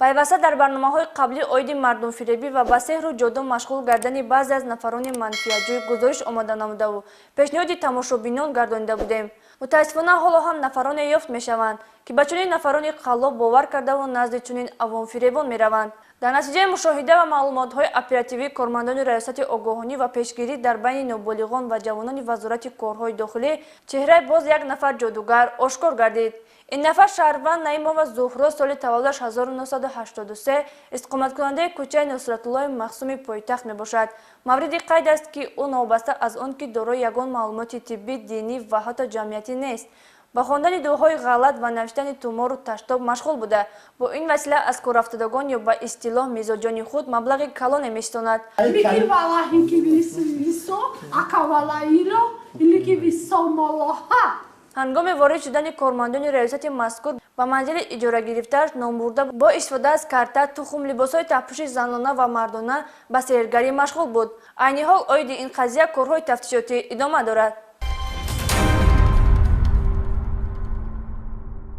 Пайваста дар барномаҳои қаблӣ оиди мардумфиребӣ ва ба сеҳру ҷоду машғул гардани баъзе аз нафарони манфиатҷӯй гузориш омода намудаву пешниҳоди тамошобинон гардонида будем. Мутаассифона, ҳоло ҳам нафароне ёфт мешаванд, ки ба чунин нафарони қаллоб бовар кардаву назди чунин авомфиребон мераванд. Дар натиҷаи мушоҳида ва маълумотҳои оперативӣ кормандони Раёсати огоҳонӣ ва пешгирӣ дар байни ноболиғон ва ҷавонони Вазорати корҳои дохилӣ чеҳраи боз як нафар ҷодугар ошкор гардид. Ин нафар шаҳрванд Наимова Зуҳро, соли таваллудаш 1983, истиқоматкунандаи кӯчаи Нусратуллои Махсуми пойтахт мебошад. Мавриди қайд аст, ки ӯ новобаста аз он ки дорои ягон маълумоти тиббӣ, динӣ ва ҳатто ҷамъиятӣ нест, ба хондани дуоҳои ғалат ва навиштани тумору таштоб машғул буда, бо ин васила аз корафтодагон ё ба истилоҳ мизоҷони худ маблағи калоне меситонад. Ҳангоми ворид шудани кормандони раёсати мазкур ба манзили иҷорагирифтааш, номбурда бо истифода аз карта, тухм, либосҳои таҳпӯши занона ва мардона ба сеҳргарӣ машғул буд. Айни ҳол оиди ин қазия корҳои тафтишотӣ идома дорад.